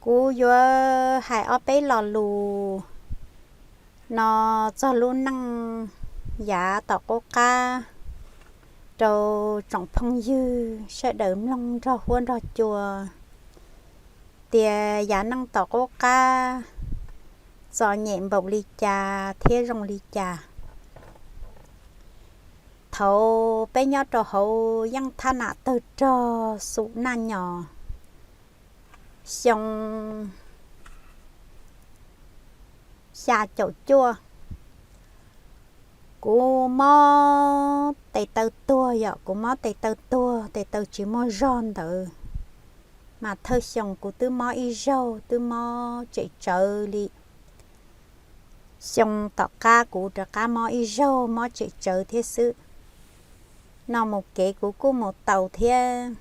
Kuv yuav hais ob peb lo lus no txog lub neej yav tom qub qab rau tsoom phooj ywg sawv daws mloog nrog huab nrog cua tias yav neej tom qub qab txom nyem npaum li cas thiab zoo li cas. Thaum peb nyob rau hauv yeej thab nam tawg rog xum naj nyos xyoo xya caum cuaj, kuv mob tes taw tuag, yog kuv mob tes taw tuag, tes taw tsis muaj zog ntawd, mas thawj xyoo kuv twb mob ib zaug, twb mob tsem tsawv li. Xyoo tom qab kuv rov qab mob ib zaug mob tsem tsawv thiab xwb. No mus kev kuv kuj mus taus thiab,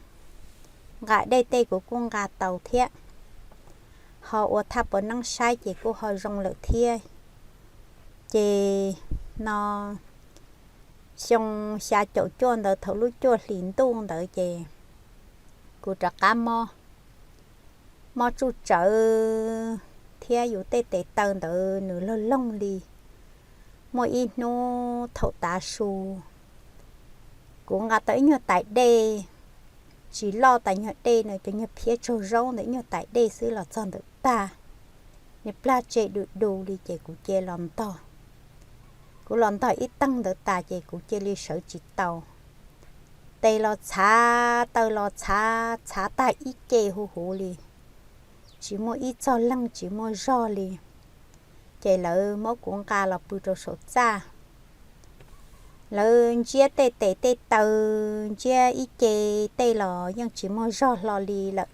nqa dej tej kuv kuj nqa taus thiab, ho ua thaj puav neeb saib ces kuj ho zoo lawm thiab. Ces no xyoo xya caum cuaj ntawd thaum lub cuaj hlis ntuj ntawd ces kuv rov qab mob, mob tsuj tsawv thiab yus tej tes taw ntawd nws loog loog li. Muaj ib hnub thaum tav su, kuv nqa tau ib nyuag tais dej, tsis loj tais nyuag dej no, cov nyuag phiab tsaug zaub ntawd, ib nyuag tais dej xwb los txog ntawm tag, niag plag tsem du du li ces kuv cia los ntog. Kuv los ntog ib teeg ntawd tas ces kuv cia li sawv tsis tau. Tes los txhav, taw los txhav, txhav tag ib ce huv huv li, tsis muaj ib txog leeg tsis muaj zog li. Ces lawv muab kuv nqa los pw rau saum txaj. Lawv ntsiab tej tes tej taw, ntsiab ib ce tej los yeej tsis muaj zog hlo li lawm.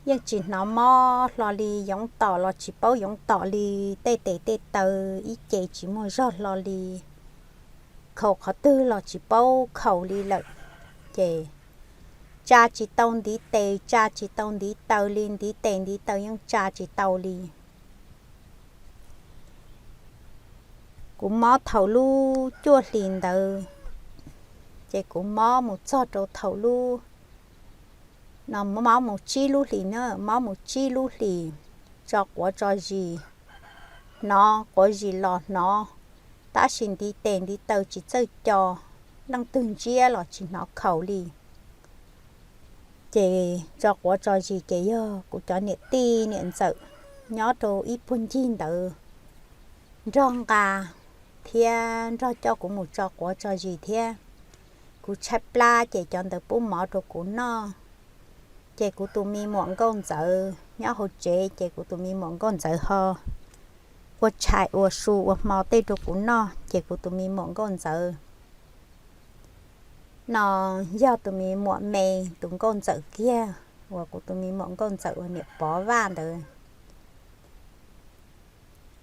Yeej tsis hnov mob hlo li, yoov tom los tsis paub yoov tom li, tej tes tej taw ib ce tsis muaj zog hlo li, khaus qhov twg los tsis paub khaus li lawm. Ces tsa tsis tau ntiv tes, tsa tsis tau ntiv taw li, ntiv tes ntiv taw yeej tsa tsis tau li. Kuv mob thaum lub cuaj hlis ntawd, ces kuv mob mus txog rau thaum lub, no mob mus tsib lub hlis na, mob mus tsib lub hlis, tso quav tso zis, hnov quav zis los hnov, tab sis ntiv tes ntiv taw tsis txawj co, leej twg ntsiab los tsis hnov khaus li. Ces tso quav tso zis ces yog kuv cov niam tij niam ntxawm nyob rau ib puag ncig ntawd nrog nqa thiab nrog coj kuv mus tso quav tso zis thiab. Kuv tshaib plab ces cov ntawd pub mov rau kuv noj. Ces kuv tus me muam nkauj ntxawm nyob hauv tsev ces kuv tus me muam nkauj ntxawm ho ua tshais ua su ua hmo tej rau kuv noj ces kuv tus me muam nkauj ntxawm no yog tus me muam me, tus nkauj ntxawm kiag uas kuv tus me muam nkauj ntxawm uas niam Pov Vaj ntawd.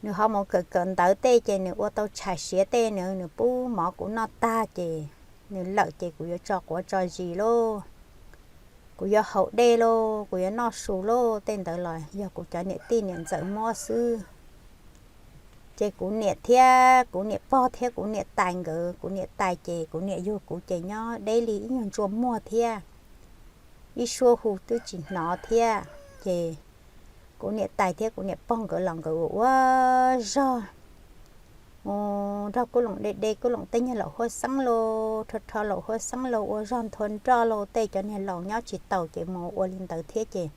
Nws ho mus kawm kawm ntawv tej ces nws ua tau tshais siav tej, nws pub mov kuv noj tag ces nws lawm ces kuv yuav tso quav tso zis lauj, kuv yuav haus dej lauj, kuv yuav noj su lauj, tej ntawd los yog kuv cov niam tij niam ntxawm muab xwb. Ces kuv niam thiab kuv niam pog thiab kuv niam tais nkawd, kuv niam tais ces kuv niam yug kuv ces nyob deb li ib nyuag ntsuas muag thiab, ib suab hu twb tsis hnov thiab. Ces kuv niam tais thiab kuv niam pog nkawd los nkawd ua ua zog mus nrog kuj loom de de kuj loom tej niag laum huab xeeb lauj, rho rho laum huab xeeb lauj, ua zog nthua nroj lauj, tej cov niag laus nyob tsis taus ces mus ua li ntawd thiab ces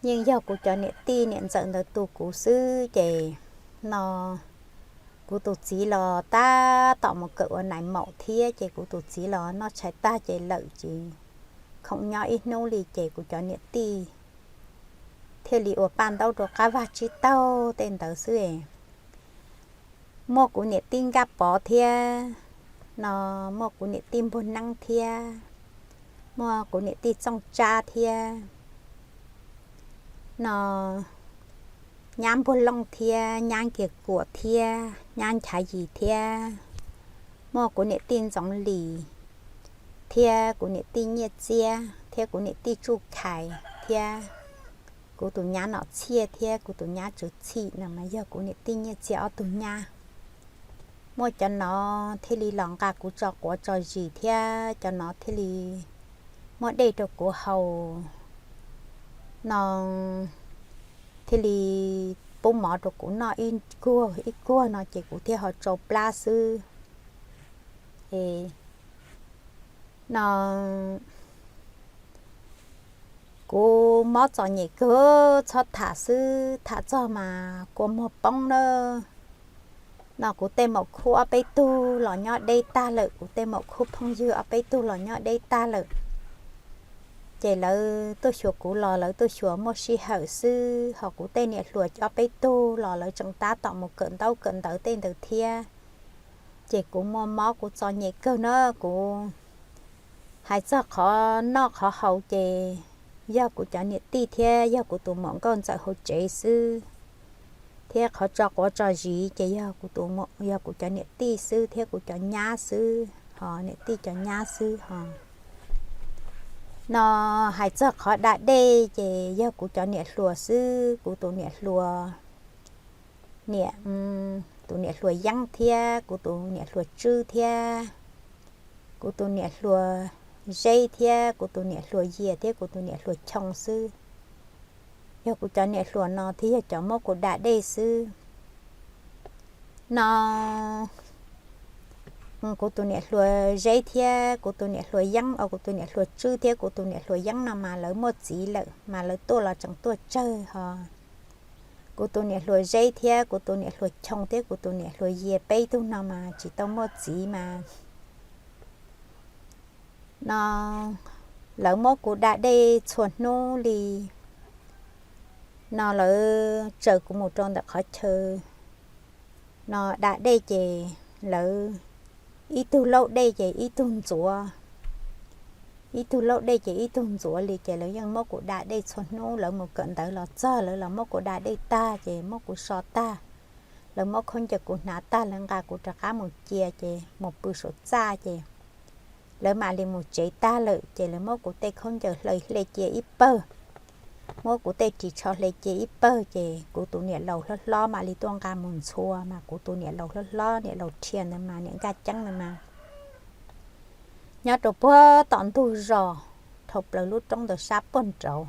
yeej yog kuv cov niam tij niam ntxawm ntawd tu kuv xwb ces no kuv tus txiv los tab tom mus kawm ua nais maum thiab ces kuv tus txiv los noj tshais tag ces lawm ces khoom nyob ib hnub li ces kuv cov niam tij thiaj li ua paj ntaub rau qab vag tsib taug tej ntawd xwb. Muaj kuv niam tij Nkaj Pov thiab no, muaj kuv niam tij Npuag Neeb thiab, muaj kuv niam tij Txooj Tsab thiab no, nyab Npuag Looj thiab, nyab Nkiag Kuam thiab, nyab Nchav Yis thiab, muaj kuv niam tij Ntxoov Lis thiab kuv niam tij Nyiaj Txiab thiab kuv niam tij Tsuj Khais thiab kuv tus nyab Nom Txhiaj thiab kuv tus nyab Tswv Txhim no mas yog kuv niam tij Nyiaj Txiab ob tug nyab. Muaj cov no thiaj li los nqa kuv tso quav tso zis thiab cov no thiaj li muab dej rau kuv haus. no thiaj li pub mov rau kuv noj ib kuag ib kuag no ces kuv thiaj ho tsau plab xwb. No kuv mob txom nyem kawg, txhob tham xwb, tham txog mas kua muag poob na. No kuv tej maum khub ob peb tug los nyob deb tag lawm, kuv tej maum khub phooj ywg ob peb tug los nyob deb tag lawm. Ces lawv tuaj xyuas kuv los lawv tuaj xyuas muaj sij hawm xwb, ho kuv tej niam hluas ob peb tug los lawv tseem tab tom mus kawm ntaub kawm ntawv tej ntawd thiab. Ces kuv muaj mob kuv txom nyem kawg na, kuv hais txog qhov noj qhov haus ces yog kuv cov niam tij thiab yog kuv tus muam nkauj ntxawm hauv tsev xwb, thiab qhov tso quav tso zis ces yog kuv tus muam, yog kuv cov niam tij xwb thiab kuv cov nyab xwb, ho niam tij cov nyab xwb ho. No hais txog qhov da dej ces yog kuv cov niam hluas xwb, kuv tus niam hluas, niam, tus niam hluas Yeeb thiab kuv tus niam hluas Tswb thiab kuv tus niam hluas Zeb thiab kuv tus niam hluas Yias thiab kuv tus niam hluas Choo xwb. Yog kuv cov niam hluas no thiaj yog cov muab kuv da dej xwb. No kuv tus niam hluas Zeb thiab kuv tus niam hluas Yeeb, kuv tus niam hluas Tswb thiab kuv tus niam hluas Yeeb no mas lawv muaj txiv lawm mas lawv tuaj los tseem tuaj tsawg ho. Kuv tus niam hluas Zeb thiab kuv tus niam hluas Choo thiab kuv tus niam hluas Yias peb tug no mas tsis tau muaj txiv mas no lawv muab kuv da dej txhua hnub li. No lawv tsaws kuv mus rau ntawm qhov chaw no da dej ces lawv ib tug laub dej ces ib tug ntxuav, ib tug laub dej ces ib tug ntxuav li ces lawv yeej muab kuv da dej txhua hnub. Lawv mus kawm ntawv los txog lawv los muab kuv da dej tag ces muab kuv so tag, lawv muab khaub ncaws kuv hnav tag lawv nqa kuv rov qab mus cia ces mus pw saum txaj ces lawv mam li mus tsev tag lawm ces lawv muab kuv tej khaub ncaws hle cia ib pawg, muab kuv tej ris tsho hle cia ib pawg ces kuv tus niam laus hlob hlob mam li tuaj nqa mus ntxhua mas kuv tus niam laus hlob hlob niam laus Rhia ntawd mas niam Nkaj Ceeb ntawd mas nyob rau puag tom ntug zos dhau plaws lub roob ntawd sab puag nraud.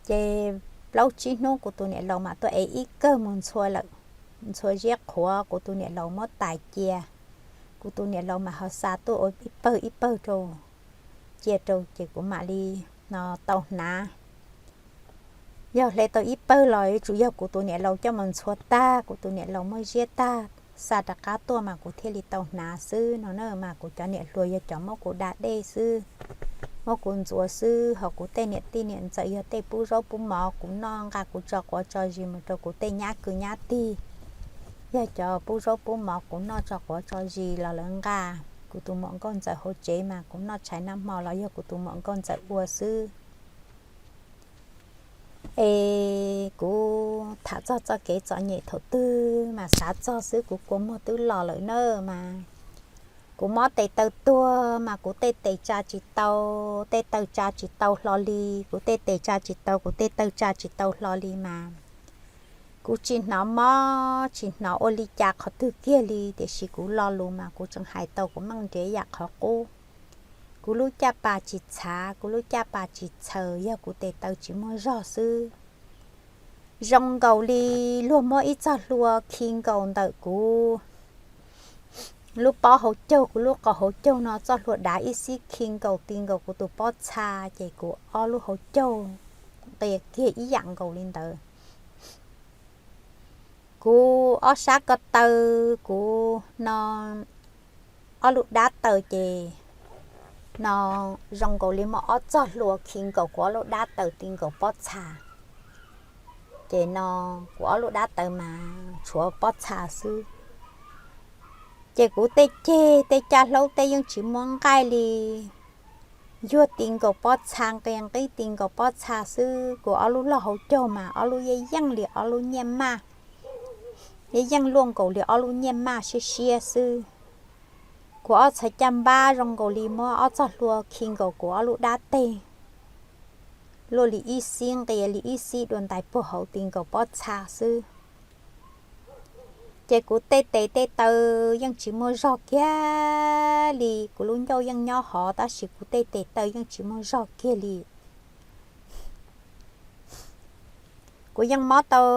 Ces plaub tsib hnub kuv tus niam laus mam tuaj ev ib kawg mus ntxhua lawm, ntxhua ziab qhuav kuv tus niam laus muab tais cia, kuv tus niam laus mas ho xa tuaj ua ib pawg ib pawg rau, cia rau ces kuv mam li no tau hnav. Yog hle tau ib pawg los yuav tsum yog kuv tus niam laus coj mus ntxhua tag, kuv tus niam laus muab ziab tag xa rov qab tuaj mas kuv thiaj li tau hnav xwb no na. Mas kuv cov niam hluas yog cov muab kuv da dej xwb, muab kuv ntxuav xwb, ho kuv tej niam tij niam ntxawm yog tej pub zaub pub mov kuv noj nqa kuv tso quav tso zis mus rau kuv tej nyab kwv nyab tij, yog cov pub zaub pub mov kuv noj tso quav tso zis los lawv nqa, kuv tus muam nkauj ntxawm hauv tsev mas kuv noj tshais noj hmo los yog kuv tus muam nkauj ntxawm ua xwb. Es kuv tham txog txoj kev txom nyem thaum twg mas xav txog xwb kuv kua muag twb los lawm na mas. Kuv mob tes taw tuag mas kuv tej tes tsa tsis tau, tej taw tsa tsis tau hlo li, kuv tej tes tsa tsis tau, kuv tej taw tsa tsis tau hlo li mas. Kuv tsis hnov mob tsis hnov ua li cas qhov twg kiag li, tiam sis kuv lo lus mas kuv tseem hais tau kuv meej nrhiav yam qhov qub. Kuv lub caj pas tsis txhav, kuv lub caj pas tsis txhaws, yog kuv tes taw tsis muaj zog xwb. Zoo nkaus li luag muab ib txoj hlua khi nkaus ntawm kuv lub pob hauv caug, kuv lub qau hauv caug no txoj hlua dav ib xib khi nkaus ti nkaus kuv tus pob txha, ces kuv ob lub hauv caug nqia kiag ib yam nkaus li ntawd. Kuv ob sab ko taw, kuv no ob lub dab taw ces no zoo nkaus li muaj ob txoj hlua khi nkaus kuv ob lub dab taw ti nkaus pob txha. Ces no kuv ob lub dab taw mas tshuav pob txha xwb. Ces kuv tej ceg tej caj hlaub tej yeej tsis muaj nqaij li, yuag ti nkaus pob txha, nqia nqib ti nkaus pob txha xwb. Kuv ob lub log hauv caug mas ob lub yeej yeej li ob lub nyiaj maj, yeej yeej luaj nkaus li ob lub nyiaj maj siab siab xwb. Kuv ob txhais caj npab zoo nkaus li muab ob txoj hlua khi nkaus kuv ob lub dab teg, luaj li ib xib nqia li ib xib dua ntais puag hauv ti nkaus pob txha xwb. Ces kuv tej tes tej taw yeej tsis muaj zog kiag li, kuv lub ncauj yeej nyob hov tab sis kuv tej tes taw yeej tsis muaj zog kiag li. Kuv yeej mob tau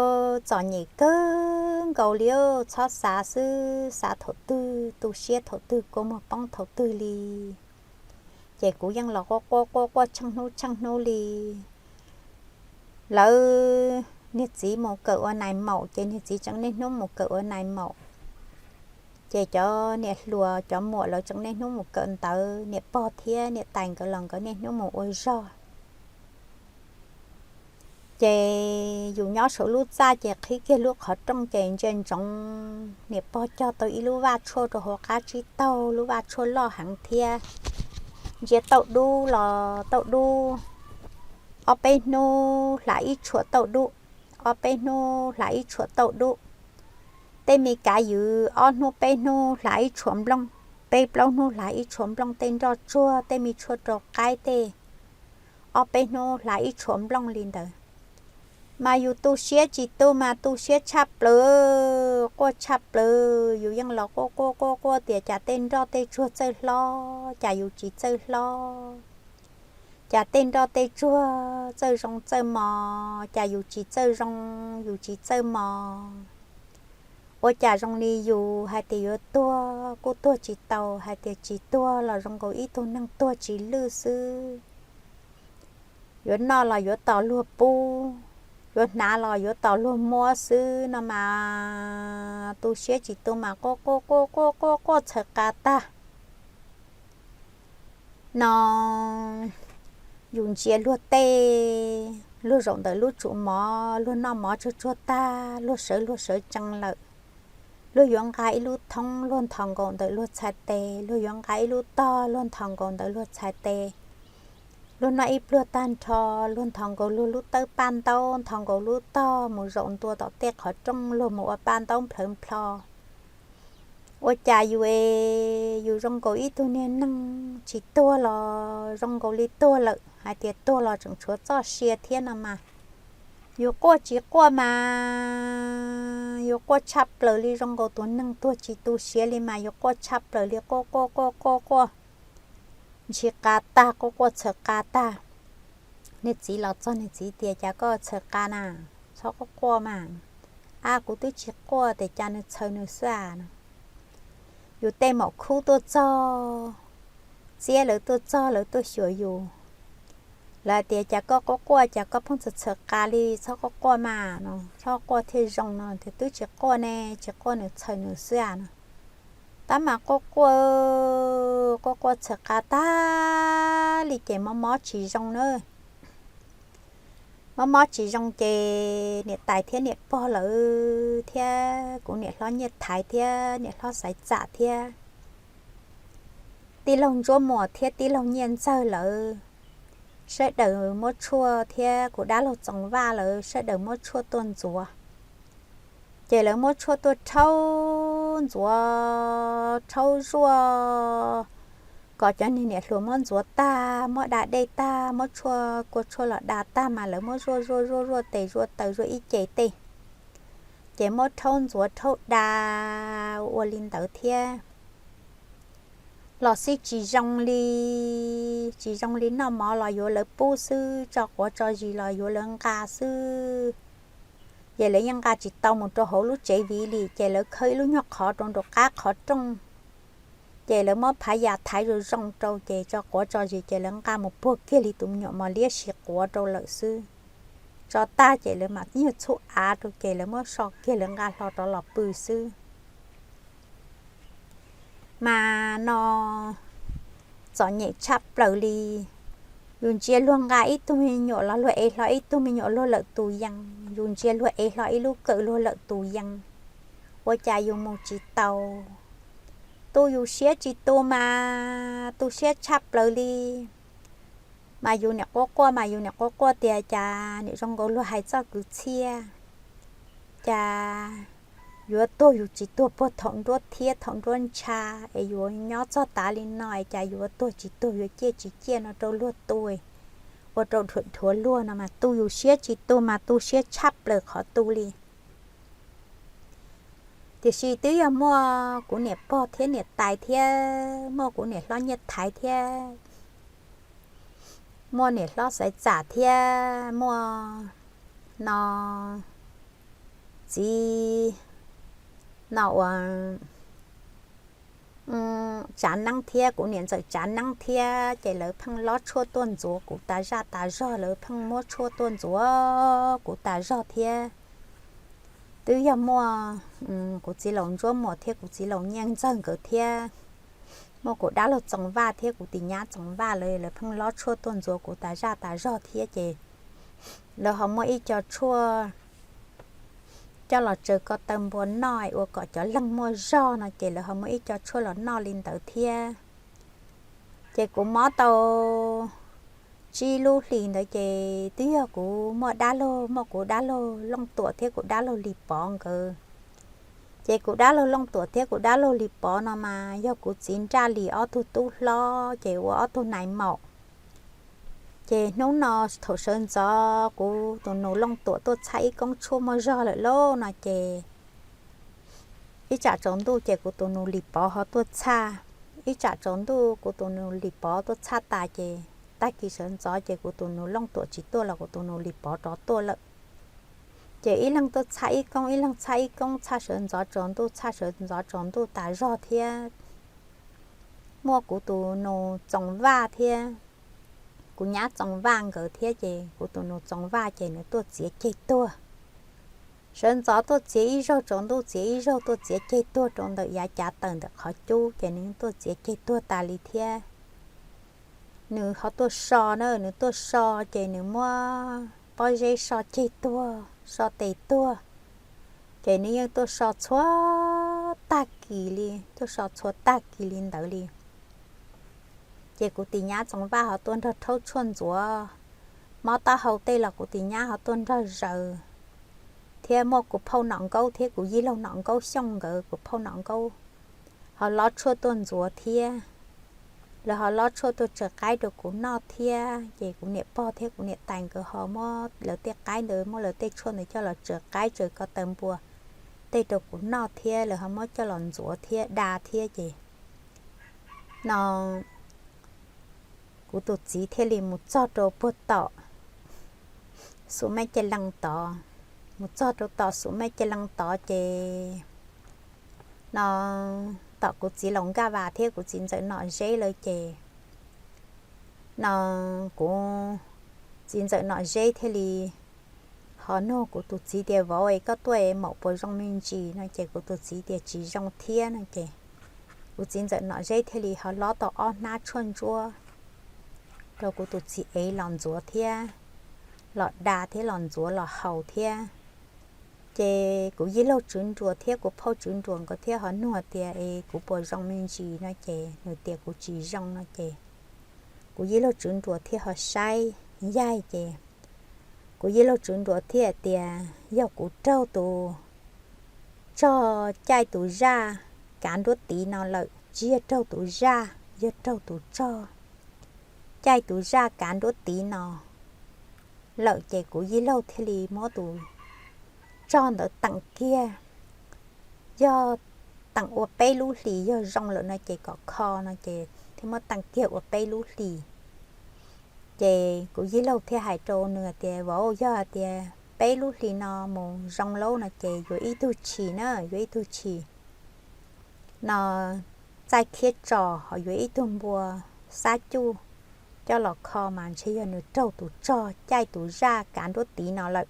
txom nyem kawg nkaus li, txhob xav xwb, xav thaum twg tu siab thaum twg kua muag poob thaum twg li. Ces kuv yeej los quaj quaj quaj quaj tsheej hnub tsheej hnub li. Lawv, niag txiv mus kawm ua nais maum ces niag txiv tseem niaj hnub mus kawm ua nais maum. Ces cov niam hluas cov muam lawv tseem niaj hnub mus kawm ntawv, niam pog thiab niam tais nkawd los nkawd niaj hnub mus ua zog. Ces yus nyob saum lub txaj ces qhib kiag lub qhov rooj ces ntsia ntsoov niam pog cog tau ib lub vaj tshuaj rau hauv qab tsib taug, lub vaj tshuaj loj heev thiab. Ntsia tauj dub los tauj dub, ob peb hnub hlais ib tshuam tauj dub, ob peb hnub hlais ib tshuam tauj dub. Tej me kav ywv ob hnub peb hnub hlais ib tshuam nplooj, peb plaub hnub hlais ib tshuam nplooj, tej nroj tsuag, tej me tshuaj rau qaib tej, ob peb hnub hlais ib tshuam nplooj li ntawd. Mas yus tu siab tsis tu mas tu siab tshaj plaws, quaj tshaj plaws, yus yeej los quaj quaj quaj quaj tias cas tej nroj tej tsuag txawj hlob, cas yus tsis txawj hlob. Cas tej nroj tej tsuag txawj zoo txawj mos, cas yus tsis txawj zoo, yus tsis txawj mos. Ua cas zoo li yus hais tias yuav tuag kuj tuag tsis tau, hais tias tsis tuag los zoo nkaus ib tug neeg tuag tsis lwj xwb. Yuav noj los yuav tos luag pub, yuav hnav los yuav tos luag muab xwb no mas tu siab tsis tu mas quaj quaj quaj quaj quaj quaj txhaws qa tag. No yus ntsia luag tej, luag zaum ntawm lub tsum mov, luag noj mov tsuag tsuag tag, luag sawv luag sawv tsees lawm. Luag yuav nqa ib lub thoob, luag nthos nkaus ntawm luag txhais tes, luag yuav nqa ib lub tog, luag nthos nkaus ntawm luag txhais tes. Luag noj ib pluag tag nrho, luag nthos nkaus luag lub tawb paj ntaub, nthos nkaus lub tog mus zaum ntua tom tej qhov rooj, luag mus ua paj ntaub nplhawv nplho. Ua cas yus, yus zoo nkaus ib tug niag neeg tsis tuag los zoo nkaus li tuag lawm, hais tias tuag los tseem tshuav txoj sia thiab no mas. Yus quaj tsis quaj mas yus quaj tshaj plaws li zoo nkaus tus neeg tuag tsis tu siav li mas yus quaj tshaj plaws li quaj quaj quaj quaj quaj ntshis qa tag, quaj quaj txhaws qa tag. Niag txiv los txog niag txiv tias cas koj txhaws qa na, txhob quaj quaj mas. Ab kuv twb tsis quaj tes cas nws txhaws nws xwb as no. Yus tej maum khub tuaj txog, txiab lawv tuaj txog lawv tuaj xyuas yus, lawv tias cas koj quaj quaj cas koj pheej txhaws txhaws qa li, txhob quaj quaj mas no, txhob quaj thiaj zoo no, tias twb tsis quaj ne, tsis quaj nws txhaws nws xwb as no. Tab mas quaj quaj, quaj quaj txhaws qa tag li ces mob mob tsis zoo na. Mob mob tsis zoo ces niam tais thiab niam pog lawv thiab kuv niam hlob Nyiaj Thaiv thiab niam hlob Xaiv Txam thiab tij laug Ntsuab Muas thiab tij laug Nyiaj Ntxawg lawv sawv daws muab tshuaj thiab kuv dab laug Txoos Vaj lawv sawv daws muab tshuaj tuaj ntxuav. Ces lawv muab tshuaj tuaj rhaub ntxuav, rhaub zuaj, kom cov niag niam hluas muab ntxuav tag, muab da dej tag, muab tshuaj kua tshuaj los da tag mas lawv muab zuaj zuaj zuaj zuaj tes zuaj taw zuaj ib ce tej. Ces muab rhaub ntxuav rhaub da ua li ntawd thiab los xij tsis zoo li, tsis zoo li noj mov los yuav lawv pub xwb, tso quav tso zis los yuav lawv nqa xwb. Ces lawv yeej nqa tsis tau mus rau hauv lub tsev viv li, ces lawv khawb ib lub nyuag qhov rau nraum qab qhov rooj. Ces lawv muab phav yas thaiv zoo zoo rau ces tso quav tso zis ces lawv nqa mus puag kiag li tus me nyuam mos liab siv quav rau lawm xwb. Tso tag ces lawv mam nyuag txhub av rau ces lawv muab so kiag lawv nqa hlo rov los pw xwb. Mas no txom nyem tshaj plaws li. Yus ntsia luag nqa ib tug me nyuam los luag ev hlo ib tug me nyuam luag lawm tus yees, yus ntsia luag ev hlo ib lub kawm luag lawm tus yees. Ua cas yus mus tsis tau. Tu yus siab tsis tu mas tu siab tshaj plaws li. Mas yus niam quaj quaj mas yus niam quaj quaj tias cas niam zoo nkaus luag hais txoj kwv txhiaj, cas yuav tuag yus tsis tuag puag thaum nruab thiab thaum nruab ntsha, es yuav nyob txog tav li no es cas yuav tuag tsis tuag yuav ciaj tsis ciaj no rau luag tu, ua rau dhuav dhuav luag no mas tu yus siab tsis tu mas tu siab tshaj plaws qhov tu li. Tiam sis twb yog muaj kuv niam pog thiab niam tais thiab muaj kuv niam hlob Nyiaj Thaiv thiab muaj niam hlob Xaiv Txam thiab muaj no txiv no ua tsav neeb thiab kuv niam ntxawm tsav neeb thiab ces lawv pheej lob tshuaj tuaj ntxuav kuv tas zaj tas zog, lawv pheej muab tshuaj tuaj ntxuav kuv tas zog thiab. Twb yog muaj kuv txiv laus Ntsuab Muas thiab kuv txiv laus Nyiaj Ntxawg nkawd thiab, muaj kuv dab laug Txoov Vaj thiab kuv tis nyab Txoov Vaj lawv, lawv pheej lob tshuaj tuaj ntxuav kuv tas zaj tas zog thiab ces lawv ho muaj ib co tshuaj coj los tsaws ko taw npua noj ua kom cov leeg muaj zog no ces lawv ho muaj ib co tshuaj los noj li ntawd thiab. Ces kuv mob tau tsib lub hlis ntawd ces twb yog kuv muaj dab laug, muaj kuv dab laug Looj Tuam thiab kuv dab laug Lis Pov nkawd. Ces kuv dab laug Looj Tuam thiab kuv dab laug Lis Pov no mas yog kuv txiv Nraj Lis ob tug tub hlob ces ua ob tug nais maum. Ces hnub no thaum sawv ntxov kuv tus nus Looj Tuam tuaj txhaj ib koob tshuaj muaj zog lawm lauj no ces ib tsam tsaus ntuj ces kuv tus nus Lis Pov ho tuaj txhaj. Ib tsam tsaus ntuj kuv tus nus Lis Pov tuaj txhaj tas ces tag kis sawv ntxov ces kuv tus nus Looj Tuam tsis tuaj los kuv tus nus Lis Pov rov tuaj lawm. Ces ib leeg tuaj txhaj ib koob, ib leeg txhaj ib koob, txhaj sawv ntxov tsaus ntuj, txhaj sawv ntxov tsaus ntuj tas zog thiab. Muaj kuv tus nus Txoov Vaj thiab kuv nyab Txoov Vaj nkawd thiab ces kuv tus nus Txoov Vaj ces nws tuaj txiav ceg tuag. Sawv ntxov tuaj txiav ib zaug, tsaus ntuj txiav ib zaug, tuaj txiav ceg tuag rau ntawm yav cav taws ntawm qhov cub ces nws tuaj txiav ceg tuag tas li thiab. Nws ho tuaj so na, nws tuaj so ces nws muab pob zeb so ceg tuag, so tes tuag, ces nws yeej tuaj so txhua tag kis li, tuaj so txhua tag kis li ntawd li. Ces kuv tis nyab Txoov Vaj ho tuaj nrog rhaub tshuaj ntxuav, mob taub hau tej los kuv tis nyab ho tuaj nrog zaws, thiab muaj kuv phauj Nom Nkaub thiab kuv yij laug Nom Nkaub Xyooj nkawd, kuv phauj Nom Nkaub ho lob tshuaj tuaj ntxuav thiab. Lawv ho lob tshuaj tuaj tsaws qaib rau kuv noj thiab, ces kuv niam pog thiab kuv niam tais nkawd ho muab lawv tej qaib ntawd, muab lawv tej tshuaj ntawd coj los tsaws qaib tsaws ko taw npua tej rau kuv noj thiab, lawv ho muab coj los ntxuav thiab da thiab ces no kuv tus txiv thiaj li mus txog rau puag tom Xum Mej Caj Leej tod. Mus txog rau tom Xum Mej Caj Leej tod ces no tom kuv txiv laus Nkaj Vas thiab kuv txiv ntxawm Nom Zeb lawv ces no kuv txiv ntxawm Nom Zeb thiaj li ho nug kuv tus txiv tias, Vauv, koj tuaj es maum puas zoo me ntsis? No ces kuv tus txiv tias, Tsis zoo thiab, no ces kuv txiv ntxawm Nom Zeb thiaj li ho lob tau ob hnab tshuaj ntsuab rau kuv tus txiv ev los ntxuav thiab los da thiab los ntxuav los haus thiab. Ces kuv yij laug Tswv Nruas thiab kuv phauj Tswv Nruas nkawd thiaj ho nug tias, Es kuv puas zoo me ntsis? No ces nws tias, Kuv tsis zoo, no ces kuv yij laug Tswv Nruas thiaj ho saib yaig ces kuv yij laug Tswv Nruas thiaj tias, Yog kuv raug tus tsog caij tus zaj kav nruab tiv no lawm, tsis yog raug tus zaj, yog raug tus tsog caij tus zaj kav nruab tiv no lawm. Ces kuv yij laug thiaj li muab tus tsog ntawd teem kiag, yog teem ua peb lub hlis, yog zoo lawm no ces kom kho, no ces thiaj muab teem kiag ua peb lub hlis. Ces kuv yij laug thiaj hais rau nws tias, Vauv, yog hais tias peb lub hlis no mus zoo lauj no ces yuav ib tug tshis na, yuav ib tug tshis no txaij thiab tso, ho yuav ib tug npua xab cuj coj los kho mas ntshe yog nws raug tus tsog caij tus zaj kav nruab tiv no lawm.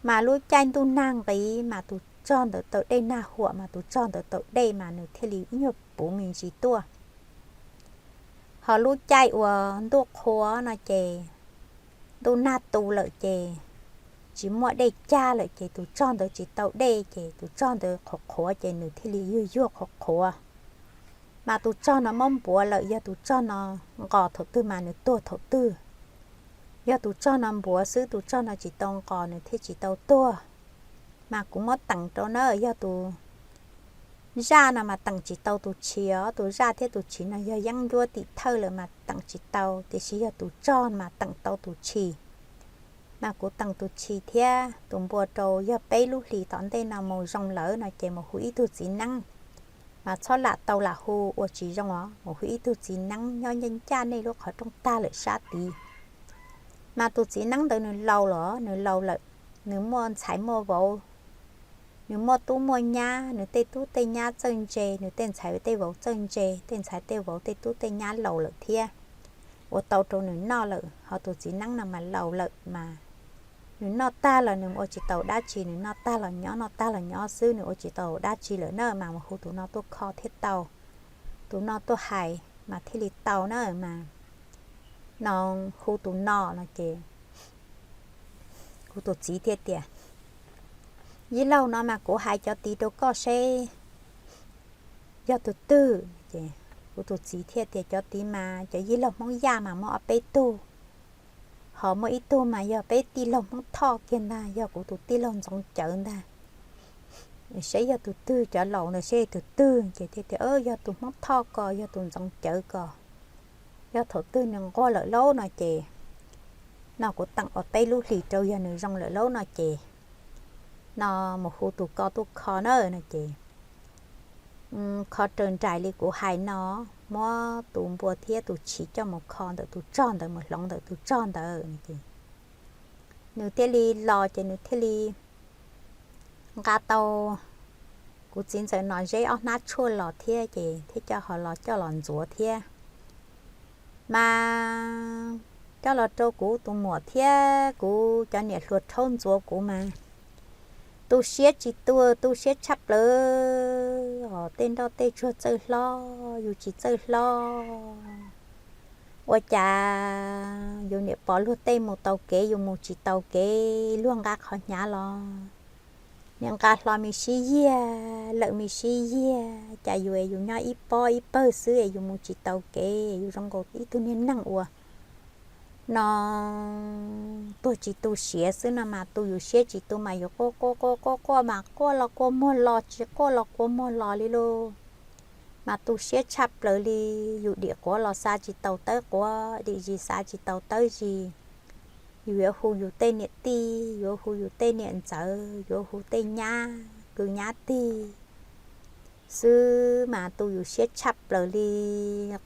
Mas lub caij ntuj nag nqis mas tus tsog ntawd tau dej, nag huam mas tus tsog ntawd tau dej mas nws thiaj li ib nyuag puv me ntsis tuaj. Ho lub caij uas ntuj qhua no ces ntuj nag tu lawm ces tsis muaj dej cag lawm ces tus tsog ntawd tsis tau dej ces tus tsog ntawd qhuav qhuav ces nws thiaj li yuag yuag qhuav qhuav. Mas tus tsog no muab npuav lawm, yog tus tsog no nqos thaum twg mas nws tuag thaum twg. Yog tus tsog no npuav xwb, tus tsog no tsis tau nqos nws thiaj tsis tau tuag. Mas kuv muab teem rau na, yog tus zaj no mas teem tsis tau tus tshis os, tus zaj thiab tus tshis no yog yeeb ncuab tim thawj lawm mas teem tsis tau, tiam sis yog tus tsog mas teem tau tus tshis. Mas kuv teem tus tshis thiab tus npua rau, yog peb lub hlis tom ntej no mus zoo lawm no ces mus hu ib tug txiv neeb. Mas txhob lam tau lam hu ua tsis zoo os, mus hu ib tug txiv neeb nyob ncaj ncaj nej lub qhov rooj tag lawm sab tid. Mas tus txiv neeb ntawd nws laus los, nws laus lawm, nws muaj ntxhais muaj vauv, nws muaj tub muaj nyab, nws tej tub tej nyab txawj ntse, nws tej ntxhais tej vauv txawj ntse, tej ntxhais tej vauv tej tub tej nyab laus lawm thiab, ua tau rau nws noj lawm, ho tus txiv neeb no mas laus lawm mas nws noj tag los nws ua tsis tau dab tsi, nws noj tag los nyob, noj tag los nyob xwb, nws ua tsis tau dab tsi lawm na mas mus hu tus no tuaj kho thiaj tau, tus no tuaj hais mas thiaj li tau na mas no hu tus no no ces kuv tus txiv thiaj tias, yij laug, no mas kuv hais cov tid rau koj seb yog tus twg. Ces kuv tus txiv thiaj tias, cov tid mas cov yij laug Hmoob Yaj mas muaj ob peb tug, ho muaj ib tug mas yog peb tij laug Hmoob Thoj kiag ntag, yog kuv tus tij laug Ntxoov Cawv ntag. Seb yog tus twg, cov laus ntawd seb yog tus twg. Ces thiaj tias, yog tus Hmoob Thoj ko, yog tus Ntxoov Cawv ko, yog thaum twg nws nquag lawm lauj no ces no kuv teem ua peb lub hlis rau, yog nws zoo lawm lauj no ces no mus hu tus ko tuaj kho na no ces kho raws nraim li kuv hais no, muab tus npua thiab tus chiv coj mus kho ntawm tus tsog ntawd, mus hloov ntawm tus tsog ntawd. Nws thiaj li los ces nws thiaj li nqa tau kuv txiv ntxawm Nom Zeb ob hnab tshuaj los thiab ces thiaj coj ho los coj los ntxuav thiab. Mas coj los rau kuv tus muam thiab kuv cov niam hluas rhaub ntxuav kuv mas tu siab tsis tu, tu siab tshaj plaws os. Tej nroj tej tsuag txawj hlob, yus tsis txawj hlob. Ua cas yus niam pom luag tej mus tau kev, yus mus tsis tau kev, luag nqa qhov hnyav los niam nqa hlo me sib yiag, lawm me sib yiag, cas yus es yus nyob ib pob ib pawg xwb es yus mus tsis tau kev, yus zoo nkaus ib tug niag neeg uas no tuag tsis tu siav xwb no mas tu yus siab tsis tu mas yus quaj quaj quaj quaj quaj mas quaj los kua muag los, tsis quaj los kua muag los li lauj. Mas tu siab tshaj plaws li, yus dim quav los xa tsis tau tawb quav, dim zis xa tsis tau tawb zis. Yus yuav hu yus tej niam tij, yuav hu yus tej niam ntxawm, yuav hu tej nyab kwv nyab tij xwb mas tu yus siab tshaj plaws li,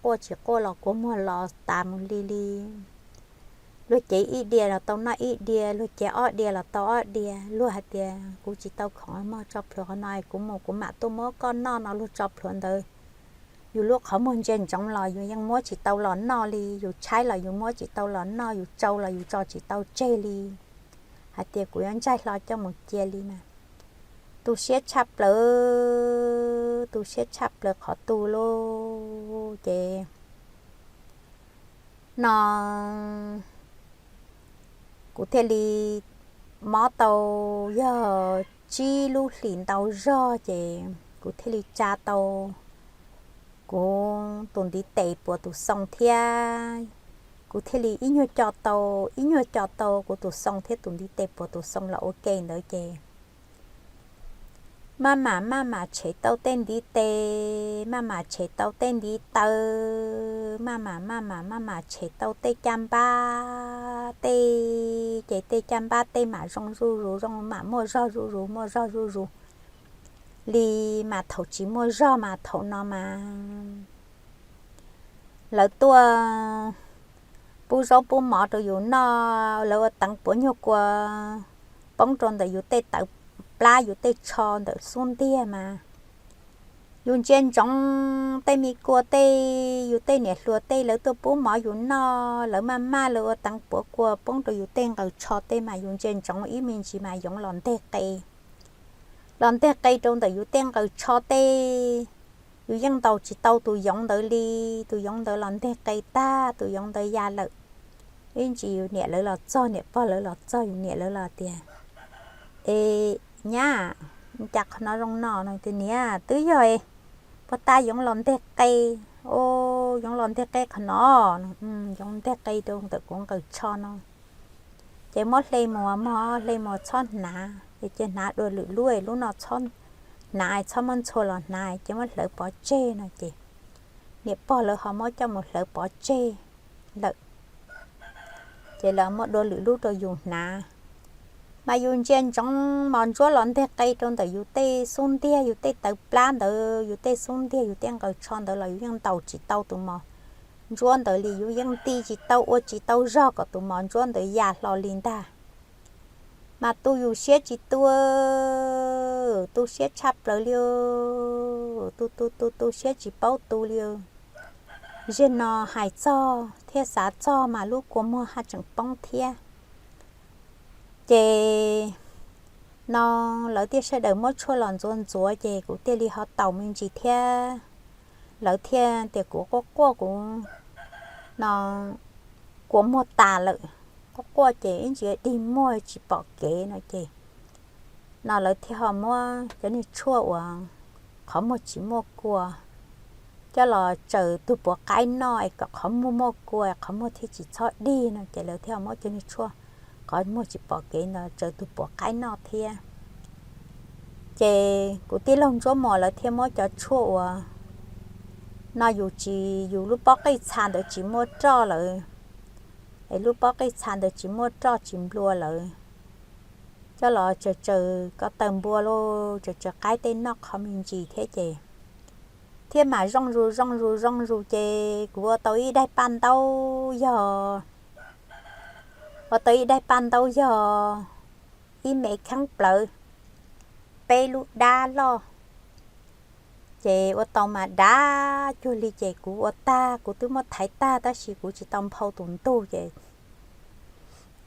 quaj tsis quaj los kua muag los tas mus li li. Luag cev ib diav los tau noj ib diav, luag cev ob diav los tau ob diav. Luag hais tias kuv tsis tau khoom mog, tso plhuav qhov no kuv mus kuv mam tuaj muab koj noj no, luag tso plhuav ntawd yus lub qhov muag ntsia ntsoov los yus yeej muab tsis tau los noj li, yus tshaib los yus muab tsis tau los noj, yus tsau los yus tso tsis tau tseg li. Hais tias kuv yuav ntsaig hlo coj mus cia li na. Tu siab tshaj plaws, tu siab tshaj plaws qhov tu lauj. Ces no kuv thiaj li mob tau yog tsib lub hlis ntau zog ces kuv thiaj li tsa tau kuv tus ntiv tes puas tus xoo thiab. Kuv thiaj li ib nyuag co tau, ib nyuag co tau kuv tus xoo thiab tus ntiv tes puas tus xoo los ua ke ntawd ces maj mam maj mam tshem tau tej ntiv tes, maj mam tshem tau tej ntiv taw, maj mam maj mam maj mam tshem tau tej caj npab tej, ces tej caj npab tej mam zoo zuj zus, zoo mam muaj zog zuj zus, muaj zog zuj zus li. Mas thaum tsis muaj zog mas thaum no mas lawv tuaj pub zaub pub mov rau yus noj, lawv ua teev puav nyuag kua poob rau ntawm yus tej tawv plab yus tej tsho ntawm xub ntiag mas yus ntsia ntsoov tej me kua tej, yus tej niam hluas tej lawv tuaj pub mov yus noj, lawv maj maj lawv ua teev puav kua poob rau yus tej nqaws tsho tej mas yus ntsia ntsoov ib me ntsis mas yoov los nteg qe, los nteg qe rau ntawm yus tej nqaws tsho tej. Yus yeej ntaus tsis tau tus yoov ntawd li, tus yoov ntawd los nteg qe tag, tus yoov ntawd ya lawm. Ib ntsis yus niam lawv los txog, niam pog lawv los txog, yus niam lawv los tias, es nyab, cas qhov no zoo no no? Tias niam, twb yog puag ta yoov los nteg qe. O, yoov los nteg qe qhov no, yoov nteg qe rau ntawm kuv nqaws tsho no. Ces muab hle mus mog, hle mus txhob hnav, ces hnav dua lwm lub, lub no txhob hnav, txhob muab ntxhua los hnav, ces muab hlawv pov tseg no ces niam pog lawv ho muab coj mus hlawv pov tseg lawm. Ces lawv muab dua lwm lub rau yus hnav. Mas yus ntsia ntsoov mos ntsuab los nteg qe rau ntawm yus tej xub ntiag, yus tej tawv plab ntawd, yus tej xub ntiag, yus tej nqaws tsho ntawd los yus yeej ntaus tsis tau tus mos ntsuab ntawd li, yus yeej nti tsis tau, ua tsis tau zog kom tus mos ntsuab ntawd ya hlo li ntag. mas tu yus siab tsis tu, tu siab tshaj plaws li, tu tu tu tu siab tsis paub tu li. Zaum no hais txog thiab xav txog mas lub kua muag haj tseem poob thiab. Ces no lawv thiaj sawv daws muab tshuaj los ntxuav ntxuav ces kuv thiaj li ho taus me ntsis thiab. Lawv thiaj tias kuv quaj quaj kuv no kua muag tas lawm, quaj quaj ces ib ntsis dig muag tsis pom kev no ces no lawv thiaj ho muab cov niag tshuaj uas qhov muag tsis muaj kua coj los tsaws tus puav qaib noj es kom qhov muag muaj kua, qhov muag thiaj tsis txhob dig no ces lawv thiaj ho muab cov niag tshuaj qhov muag tsis pom kev ntawd tsaws tus puav qaib noj thiab. Ces kuv tij laug Ntsuab Muas lawv thiaj muab cov tshuaj uas no yus tsis, yus lub pob qij txha ntawd tsis muaj roj lawm, es lub pob qij txha ntawd tsis muaj roj tsis nplua lawm, coj los tsaws tsaws ko taw npua los tsaws tsaws qaib tej noj qhov me ntsis thiab ces thiaj mam zoo zus zoo zus zoo zus ces kuv ua tau ib daim paj ntaub yog, ua tau ib daim paj ntaub yog ib me kheeb plawv, peb lub dab loj. Ces ua tau mas dav cuag li ces kuv ua tag kuv twb muab thaiv tag tab sis kuv tsis tau nphau tus ntug ces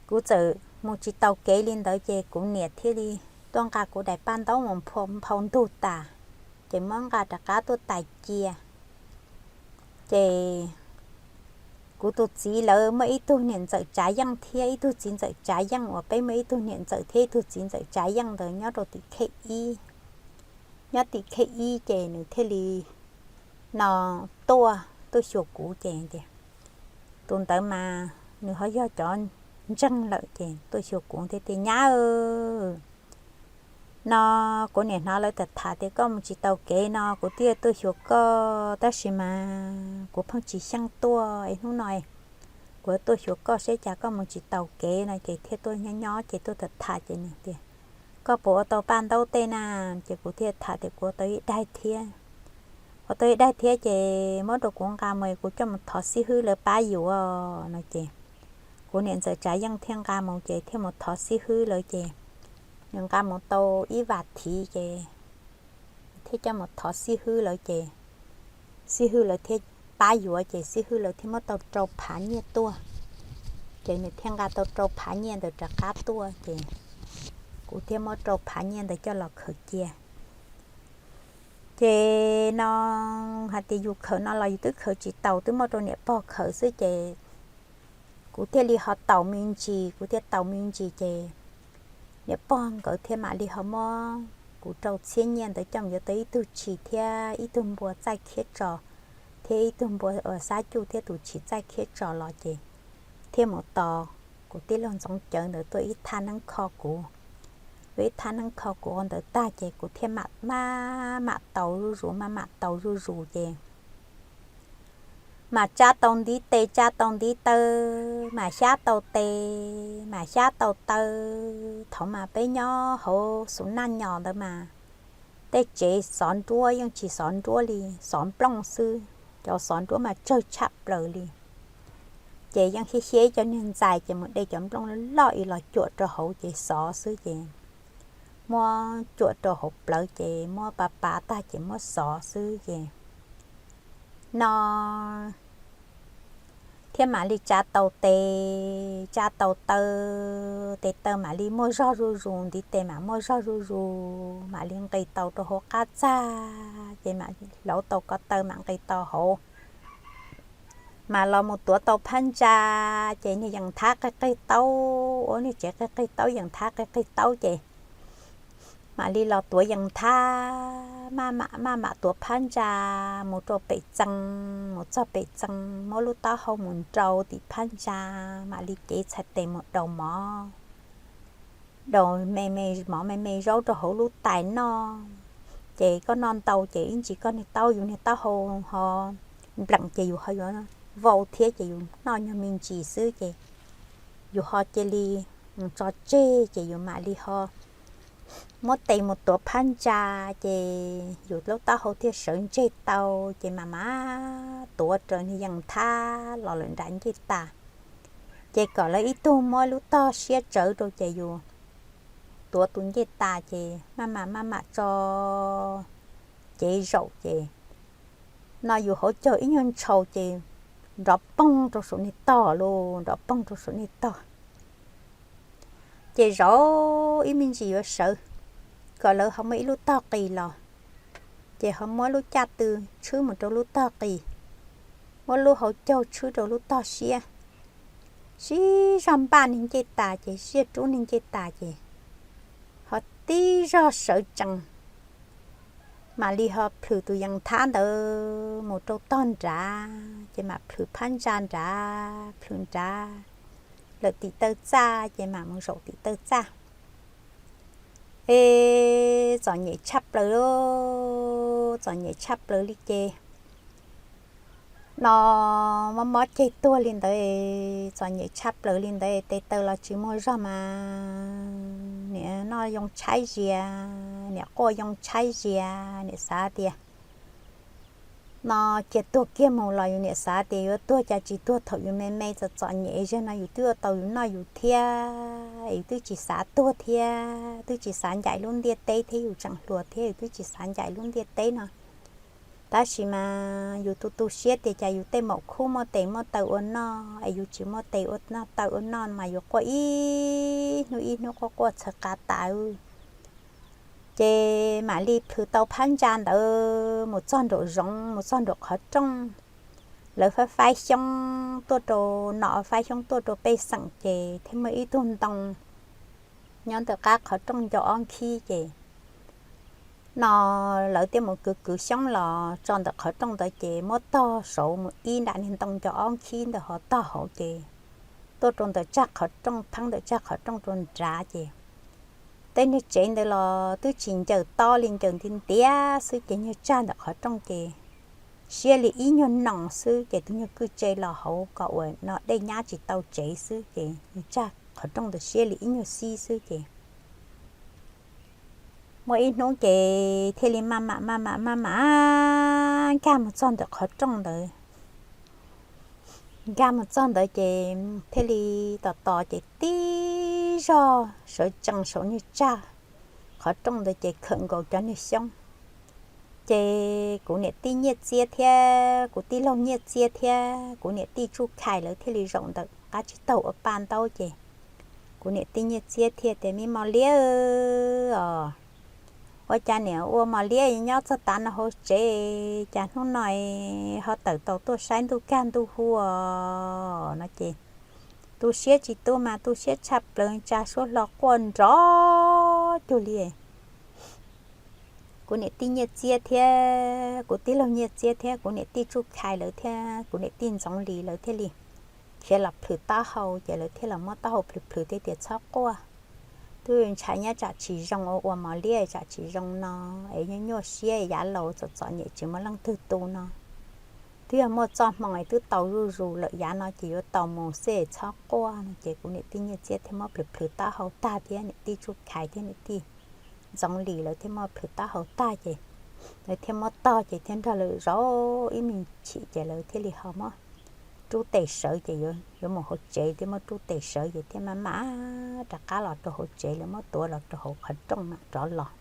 kuv txawm mus tsis taus kev li ntawd ces kuv niam thiaj li tuaj nqa kuv daim paj ntaub mus nphau ntug tas, ces muab nqa rov qab tuaj tais cia. Ces kuv tus txiv lawv muaj ib tug niam ntxawm Tsav Yeej thiab ib tug txiv ntxawm Tsav Yeej uas peb muaj ib tug niam ntxawm thiab ib tug txiv ntxawm Tsav Yeej ntawd nyob rau tim khej ib, nyob tim khej ib ces nws thiaj li no tuaj tuaj xyuas kuv ces tias, tus ntawd mas nws ho yog cov ntseeg lawm ces tuaj xyuas kuv thiaj tias, nyab, no kuv niam hnov lawv tham tham tias koj mus tsis taus kev no kuv thiaj tuaj xyuas koj tab sis mas kuv pheej tsis xyeej tuaj es hnub no kuv tuaj xyuas koj saib cas koj mus tsis taus kev no ces thiaj tuaj nyob nyob ces tuaj tham tham ces nws tias, koj puas ua tau paj ntaub tej na? Ces kuv thiaj tham tias kuv ua tau ib daim thiab. Ua tau ib daim thiab ces muab rau kuv nqa mus kuv coj mus thov xib hwb lawv pab yuav no ces kuv niam ntxawm Tsav Yeej thiaj nqa mus ces thiaj mus thov xib hwb lawv ces nws nqa mus tau ib vas thiv ces thiaj coj mus thov xib hwb lawv ces xib hwb lawv thiaj pab yuav ces xib hwb lawv thiaj muab tau rau phav nyiaj tuaj. Ces nws thiaj nqa tau rau phav nyiaj ntawd rov qab tuaj ces kuv thiaj muab rau phav nyiaj ntawd coj los khaws cia. Ces no hais tias yus khaws no los yus twb khaws tsis taus, twb muab rau niam pog khaws xwb ces kuv thiaj li ho taus me ntsis, kuv thiaj taus me ntsis ces niam pog nkawd thiaj mam li ho muab kuv rau txhiab nyiaj ntawd coj mus yuav tau ib tug tshis thiab ib tug npua txaij khiab tso, thiab ib tug npua uas xab cuj thiab tus tshis txaij khiab tso los ces thiaj mus tos kuv tij laug Ntxoov Cawv ntawd tuaj ib thaj neeb kho kuv. Tuaj ib thaj neeb kho kuv ntawd tag ces kuv thiaj mam maj mam taus zuj zus, maj mam taus zuj zus ces mam tsa tau ntiv tes tsa tau ntiv taw, mam xyab tau tes mam xyab tau taw. Thaum mas peb nyob hauv Xus Naj Nyos ntawd mas tej tsev xov nruab yeej tsis xov nruab li, xov nplooj xwb, cov xov nruab mas tsawg tshaj plaws li. Ces yeej xyab xyab cov niag ntxais ces mus de cov nplooj loj loj ib los cuam rau hauv ces xov xwb ces muab cuam rau hauv plawv ces muab pav pav tag ces muab xov xwb ces no thiab mam li tsa tau tes tsa tau taw, tes taw mam li muaj zog zuj zus, ntiv tes mam muaj zog zuj zus, mam li nqis tau rau hauv qab txag ces mam hlauv tau ko taw mam nqis tau hauv. Mas los mus tuav tau phab ntsa, ces niag yees thab qig qig taub, ua niag tsev qig qig taub, yees thab qig qig taub ces mam li los tuav yees thab, maj mam maj mam tuav phab ntsa mus rau pem txee, mus txog pem txee muab lub taub hau mus nrau tim phab ntsa, mam li cev txhais tes mus daus mov, daus me me mov me me zaub rau hauv lub tais noj. Ces koj noj ntau ces ib ntsis koj niag taub, yus niag taub hau ho npleem ces yus ho yuav vau thiab ces yus noj nyuag me ntsis xwb ces yus ho cia li tso tseg ces yus mam li ho muab tes mus tuav phab ntsa, ces yus lub taub hau thiaj sawv ntseg tau, ces mam mam tuav raws niag yees thab los lawm nram ncej tas. Ces kom lawv ib tug muab lub tog siab tsawv rau ces yus tuav tus ncej tas ces maj mam maj mam tso cev zaum ces no yus hauv caug ib nyuag ntshaus ces nrov poog rau saum niag tog lawm, nrov poog rau saum niag tog. Ces zaum ib me ntsis yuav sawv kom lawv ho muaj ib lub tog qis los, ces ho muab lub caj tw tshwb mus rau lub tog qis, muab lub hauv caug tshwb rau lub tog siab, sib zog npaj niag ncej tas ces sib zog rub niag ncej tas ces ho tib zog sawv tsees, mam li ho plhws tus yees thab ntawd mus rau tog nrad ces mam plhws phab ntsa nrad, plhws nrad lawm tim taw txaj ces mam mus zaum tim taw txaj. Es txom nyem tshaj plaws, txom nyem tshaj plaws li ces no mob mob ceg tuag li ntawd, txom nyem tshaj plaws li ntawd, tes taw los tsis muaj zog mas niam noj yoo tshaib zias, niam quaj yoo tshaib zias, niam xav tias no cia tuag kiag mus los yus niam xav tias yuav tuag cas tsis tuag thaum yus me me txom txom nyem zog no yus twb ua tau yus noj yus thiab, yus twb tsis xav tuag thiab, twb tsis xav ncaim lub ntiaj teb thiab, yus tseem hluas thiab yus twb tsis xav ncaim lub ntiaj teb no. Tab sis mas yus tu tu siab tias cas yus tej maum khub muaj tes muaj taw ua noj es yus tsis muaj tes ua noj taw ua noj mas yus quaj ib hnub ib hnub quaj quaj txhaws qa tas. Ces mam li plhws tau phab ntsa ntawd mus txog nraum zoov, mus txog nraum qhov rooj, lawv faib faib xyoob tuaj rau no, faib xyoob tuaj rau pej xeem ces thiaj muaj ib tug ntoo nyob ntawm qab qhov rooj ncau ob nkhib ces no lawv thiaj mus kwv kwv xyoob los tso ntawm qhov rooj ntawd ces muab tog saud mus ib nram niag ntoo ncau ob nkhib ntawd ho tog hauv ces tuaj rau ntawm tsag qhov rooj, pheeb ntawm tsag qhov rooj rau nrad ces tej niag tsev ntawd los twb tsis ncaws tob li, ncaws ntiav ntiav xwb ces nyuag tsag ntawm qhov rooj ces siab li ib nyuag noos xwb ces tus nyuag kwj tse los hauv kom uas no dej nyab tsis tau tsev xwb ces nyuag tsag qhov rooj ntawd siab li ib nyuag xib xwb ces muaj ib hnub ces thiaj li maj mam maj mam maj mam nkag mus txog ntawm qhov rooj ntawd. Nkag mus txog ntawd ces thiaj li tos tos ces tib zog sawv tsees saum niag tsag qhov rooj ntawd ces khawm nkaus cov niag xyoob. Ces kuv niam tij Nyiaj Txiab thiab kuv tij laug Nyiaj Txiab thiab kuv niam tij Tsuj Khais lawv thiaj li zaum ntawm qab tsib taug ua paj ntaub ces kuv niam tij Nyiaj Txiab thiaj tias, Me Mos Liab os, ua cas niam ua Mos Liab nyob txog tav no hauv tsev, cas hnub no ho tawm tau tuaj saib ntuj kaj ntuj hu os? No ces tu siab tsis tu mas tu siab tshaj plaws, tsa suab hlo quaj nrov cuag li. Kuv niam tij Nyiaj Txiab thiab kuv tij laug Nyiaj Txiab thiab kuv niam tij Tsuj Khais lawv thiab kuv niam tij Ntxoov Lis lawv thiaj li khiav los plhws taub hau ces lawv thiaj los muab taub hau plhws plhws thiaj tias, Txhob quaj, twb ntshai nyob tsam tsis zoo ua ua Mos Liab tsam tsis zoo no, es nyuaj nyuaj siab yav laus txom txom nyem tsis muaj leej twg tu no. Twb yog muaj txoj hmoo es twb tau zuj zus lawm, yav no ces yuav tau mus xwb, txhob quaj no. Ces kuv niam tij Nyiaj Txiab thiaj muab plhws plhws taub hau tag thiab niam tij Tsuj Khais thiab niam tij Ntxoov Lis lawv thiaj muab plhws taub hau tag ces lawv thiaj muab tog ces thiaj nrog lawv zaum ib me chim ces lawv thiaj li ho muab rub tes sawv ces yuav mus hauv tsev thiaj muab rub tes sawv ces thiaj maj mam rov qab los rau hauv tsev, lawv muab tuav los rau hauv qhov rooj mam rov los.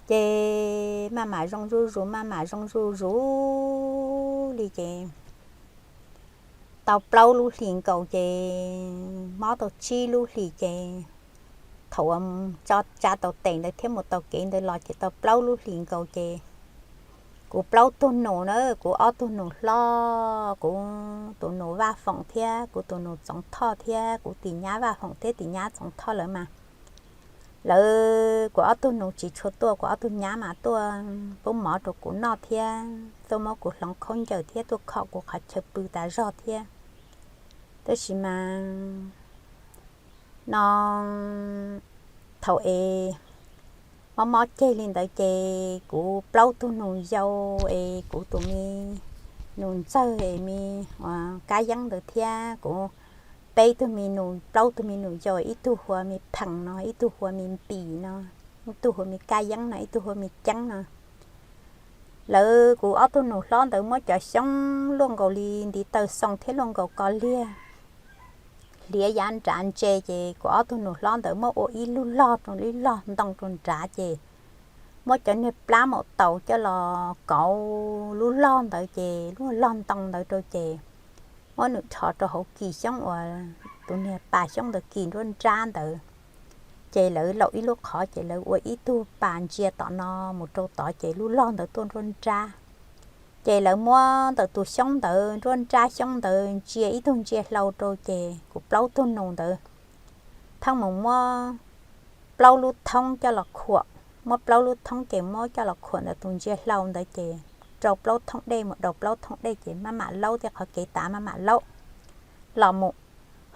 Ces maj mam zoo zuj zus, maj mam zoo zuj zus li ces tau plaub lub hlis nkaus ces mob tau tsib lub hlis ces thaum uas tsa tau tes ntawd thiab mus tau kev ntawd los ces tau plaub lub hlis nkaus ces kuv plaub tug nus na, kuv ob tug nus hlob, kuv tus nus Vaj Foom thiab kuv tus nus Txoov Thoj thiab kuv tus nyab Vaj Foom thiab tus nyab Txoov Thoj lawv mas lawv, kuv ob tug nus tsis tshua tuaj, kuv ob tug nyab mas tuaj pub mov rau kuv noj thiab tuaj muab kuv hloov khaub ncaws thiab tuaj kho kuv qhov chaw pw tas zog thiab. Tab sis mas no thaum es mob mob ceg li ntawd ces kuv plaub tug nus yau es kuv tus me nus ntxawg es me Kab Yeeb ntawd thiab kuv peb tug me nus, plaub tug me nus yau, ib tug hu ua me Phees no, ib tug hu ua me Npis no, ib tug hu ua me Kab Yeeb no, ib tug hu ua me Ceeb no. Lawv, kuv ob tug nus hlob ntawd muab cov xyoob luaj nkaus li ntiv taw xoo thiab luaj nkaus ko liag liav yav nrad ntse ces kuv ob tug nus hlob ntawd muab ua ib lub log rau, ib log ntoo rau nrad ces muab cov niag plab maum taus coj los kauv lub log ntawd ces lub log ntoo ntawd rau ces muab nws dhos rau hauv kis xyoob uas tus niag pas xyoob ntawd kis nruab nrab ntawd. Ces lawv laum ib lub qhov ces lawv ua ib tug pas ntsia tom no mus rau tod ces lub log ntawd tuaj nruab nrab. Ces lawv muab ntawm tus xyoob ntawd, nruab nrab xyoob ntawd ntsia ib tug ntsia hlau rau ces kuv plaub tug nus ntawd thoob mus muab plaub lub thoob coj los khuam, muab plaub lub thoob ces muab coj los khuam ntawm tus ntsia hlau ntawd ces rau plaub thoob dej mus daus plaub thoob dej ces maj mam laub tej qhov kev tav maj mam laub los mus.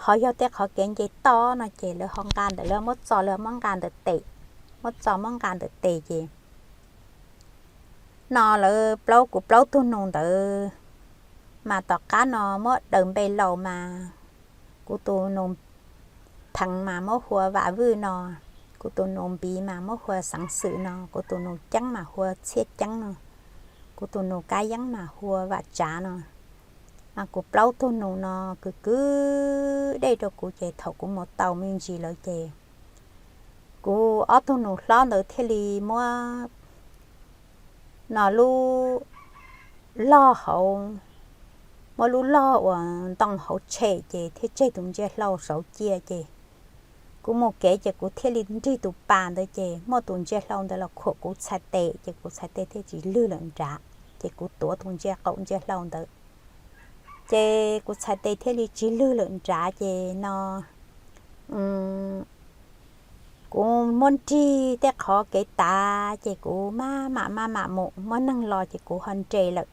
Ho yog tej qhov kev nce toj no ces lawv ho nqa ntawm, lawv muab txo, lawv muab nqa ntawm tes, muab txo muab nqa ntawm tes ces no lawv plaub, kuv plaub tug nus ntawd mas tom qab no muab daws npe laus mas kuv tus nus pheev mas muab hu ua Vam Vwj no, kuv tus nus npiv mas muab hu ua Xeev Xwm no, kuv tus nus ceeb mas hu ua Txhiaj Ceeb no, kuv tus nus kab yeeb mas hu ua Vam Tsav no. Mas kuv plaub tug nus no kwv kwv dej rau kuv ces thaum kuv mus tau me ntsis lawm ces kuv ob tug nus hlob ntawd thiaj li muab no lub log hauv, muab lub log uas ntoo hauv tshem ces thiaj tseg tus ntsia hlau saud cia ces kuv mus kev ces kuv thiaj li nrig tus pas ntawd ces muaj tus ntsia hlau ntawd los khuam kuv txhais tes ces kuv txhais tes thiaj tsis lwg lawm nrad ces kuv tuav tus ntsia qaum ntsia hlau ntawd ces kuv txhais tes thiaj li tsis lwg lawm nrad ces no kuv muab nrig tej qhov kev tav ces kuv maj mam maj mam mus, muaj neeg los ces kuv ho nres lawm.